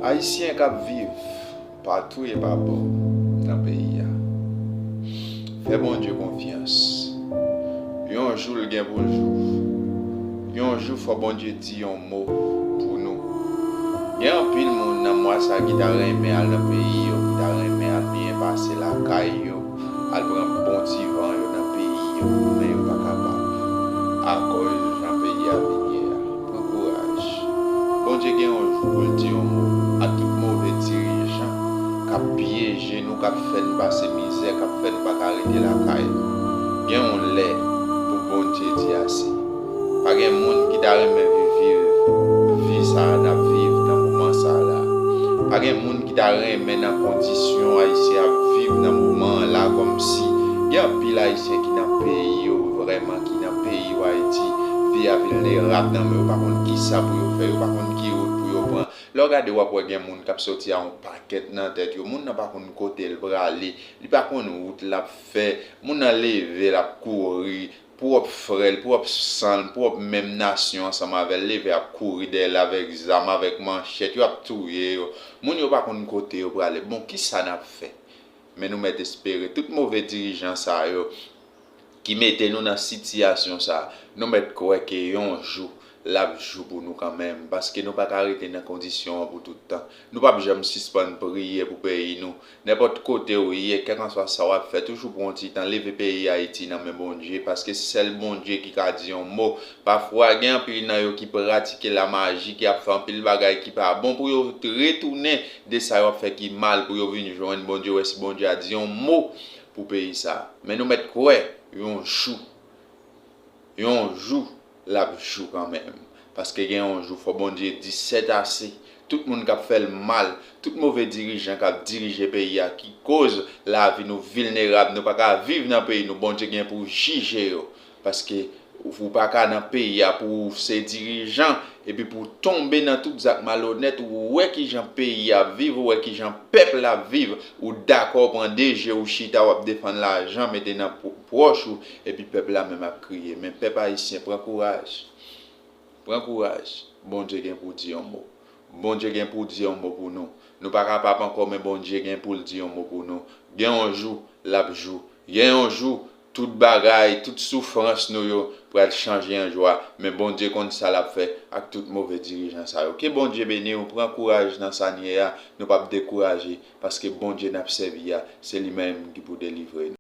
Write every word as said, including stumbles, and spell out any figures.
Ayisyen k ap viv patou e pabò nan peyi a, fè Bondye konfyans. Yon jou l gen pou l jou. Yon jou fò Bondye di yon mo pou nou. Gen anpil moun nan mwa sa ki ta renmen al nan peyi yo, ki ta renmen al byen pase lakay yo, al pran bon ti van yo nan peyi yo, men yo pa kapab. Akòz jan peyi a vin ye a. Pran kouraj. Bondye gen yon jou pou l di yon mo a tout move dirijan k ap pyeje nou, k ap fè n pase mizè, k ap fè n pa ka rete lakay nou. Gen yon lè pou Bondye di ase. Pa gen moun ki ta renmen viv, viv vi sa a n ap viv nan moman sa a la. Pa gen moun ki ta renmen nan kondisyon Ayisyen ap viv nan moman an la, kòmsi gen anpil Ayisyen ki nan peyi yo, vrèman ki nan peyi yo, Ayiti, vi a vilnerab nan men yo, pa konn kisa pou yo fè, yo pa konn ki wout pou yo pran. Lè w gade, w ap wè gen moun k ap soti a yon pakèt nan tèt yo. Moun nan pa konn kote l prale, li pa konn wout l ap fè. Moun nan leve, l ap kouri, pwòp frè l, pwòp san l, pwòp menm nasyon ansanm avè l, leve ap kouri dèyè l avèk zam, avèk manchèt, yo ap touye yo. Moun yo pa konn kote yo prale. Bon, kisa n ap fè? Men nou mèt espere tout move dirijan sa yo ki mete nou nan sitiyasyon sa, nou mèt kwè ke yon jou, l ap jou pou nou kanmenm, paske nou pa ka rete nan kondisyon an pou tout tan. Nou p ap janm sispann priye pou peyi nou. Nenpòt kote w ye, kèlkanswa sa w ap fè, toujou pran yon ti tan, leve peyi Ayiti nan men Bondye, paske se sèl Bondye ki ka di yon mo. Pafwa, gen anpil nan yo ki pratike lamaji, ki ap fè anpil bagay ki pa bon pou yo retounen de sa yo ap fè ki mal, pou yo vin jwenn Bondye, wè si Bondye a di yon mo pou peyi sa. Men nou mèt kwè, yon jou, yon jou, l ap jou kanmenm. Paske gen yon jou, fò Bondye di sètase. Tout moun k ap fè l mal, tout move dirijan k ap dirije peyi a, ki koz lavi nou vilnerab, nou pa ka viv nan peyi nou, Bondye gen pou jije yo. Paske ou pa ka nan peyi a pou w se dirijan, epi pou w tonbe nan tout zak malonèt, ou wè kijan peyi a ap viv, ou wè kijan pèp la ap viv, ou dakò pran de je ou chita, w ap defann lajan, mete nan pwo-, pwòch ou, epi pèp la menm ap kriye. Men pèp ayisyen, pran kouraj. Pran kouraj. Bondye gen pou di yon mo. Bondye gen pou di yon mo pou nou. Nou pa kapab ankò, men Bondye gen pou l di yon mo pou nou. Gen yon jou, l ap jou. Gen yon jou, tout bagay, tout soufrans nou yo pral chanje an jwa. Men Bondye konn sa l ap fè ak tout move dirijan sa yo. Ke Bondye beni w, pran kouraj nan sa n ye a. Nou p ap dekouraje, paske Bondye n ap sèvi a, se li menm ki pou delivre nou.